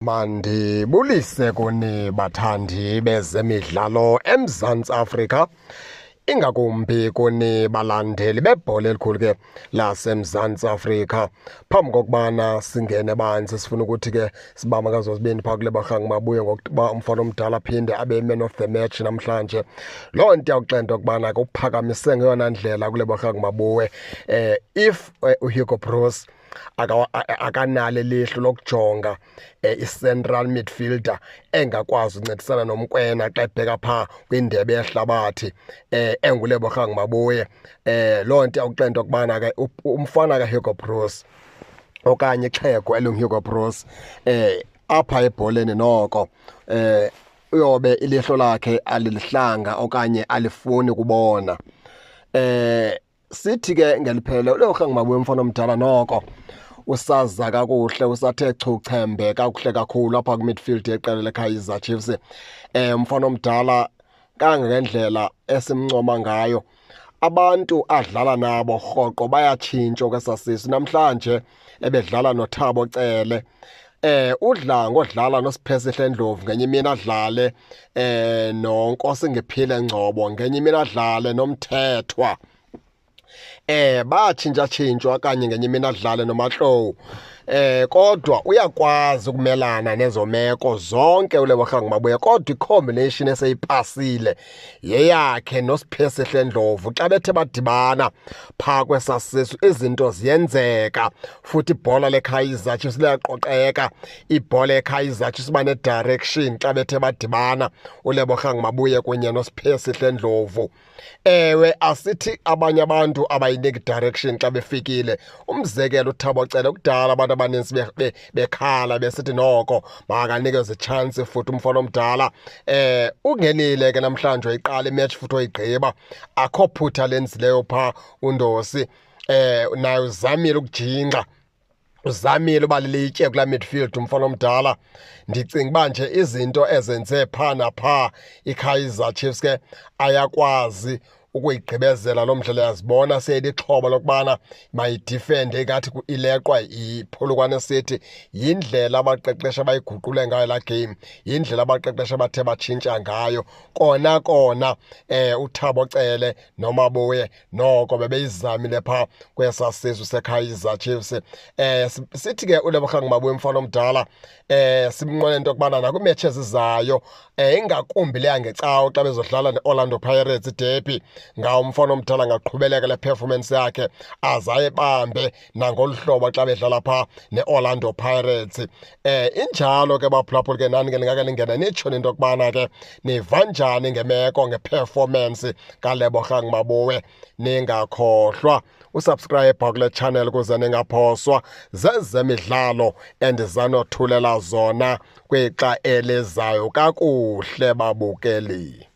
Mandibulise kuni bathandi bezemidlalo eMzantsi Afrika, ingakumbi kuni balandeli bebhola elikhulu ke laseMzantsi Afrika. Phambi kokubana singene banzi, sifuna ukuthi ke sibamba ngazo zibini phaa kule Barhang Mabuye ngokuba umfana omdala aphinde abe man of the match namhlanje. Loo nto iyawuxela into yokubana ke uphakamise ngeyona ndlela kule Barhang Mabuye. If uHugo Broos akanalo ilihlo lokujonga i-central midfielder engakwazi uncedisana noMkwena xa ebheka phaa kwindebe yehlabathi, enguLebohang Maboe, loo nto iyawuxela into yokubana ke umfana kaHugo Broos okanye ixhego elinguHugo Broos apha ebholeni noko uyobe ilihlo lakhe alilihlanga okanye alifuni kubona. Sithi ke ngeliphele uLebohang Maboe umfana omdala noko usaza kakuhle, usathe chuchembe kakuhle kakhulu apha ku-midfield yeqela leKaizer Chiefs. Umfana omdala kangangendlela esimncoma ngayo, abantu adlala nabo rhoqo bayatshintsha kwesasisu. Namhlanje ebedlala noThabo Cele, udla ngodlala noSiphesihle Ndlovu, ngenye imini adlale noNkosingiphile Ngcobo, ngenye imini adlale noMthethwa, batshintsha-tshintshwa, kanye ngenye imini adlale noMahlowu, kodwa uyakwazi ukumelana nezo meko zonke uLebohang Maboe. Kodwa i-combination eseyipasile yeyakhe noSiphesihle Ndlovu. Xa bethe badibana phaa kwesasisu, izinto ziyenzeka, futhi ibhola leKaizer Chiefs liyaqoqeka, ibhola yeKaizer Chiefs iba ne-direction xa bethe badibana uLebohang Maboe kunye noSiphesihle Ndlovu. Ewe, asithi abanye abantu abayiniki direction xa befikile. Umzekelo uThabo Cele, kudala abantu abaninzi bekhala besithi noko makanikezwe chance futhi umfana omdala. Ungenile ke namhlanje, uyiqala imatch futhi oyigqiba, akho phutha lenzileyo phaa uNdosi. Naye uzamile ukujinxa, uzamile uba lilitye kulaa midfield umfana omdala. Ndicinga uba nje izinto ezenze phaa naphaa iKaizer Chiefs ke ayakwazi ukuyigqibezela loo mdlalo, yazibona seyilixhoba lokubana mayidifende ingathi ileqwa yiPolokwane City. Yindlela abaqeqeshi abayiguqule ngayo laa game, yindlela abaqeqeshi abathe batshintsha ngayo. Kona kona uThabo Cele noMaboe noko bebeyizamile phaa kwesaa sisu seKaizer Chiefs. Sithi ke uLebohang Maboe umfana omdala, simnqwenela into yokubana nakwiimetshi ezizayo, ingakumbi leya ngeCawa xa bezodlala neOrlando Pirates iderby, ngawo umfana omdala angaqhubeleka le performance yakhe aze ayibambe nangolu hlobo xa bedlala phaa neOrlando Pirates. Injalo ke baphulaphuli, ke nani ke ningake ningene nitsho into yokubana ke niva njani ngemeko, ngeperformance kaLebohang Maboe. Ningakhohlwa usubscribe kule channel ukuze ningaphoswa zezemidlalo endizanothulela zona kwixa elizayo. Kakuhle babukeli.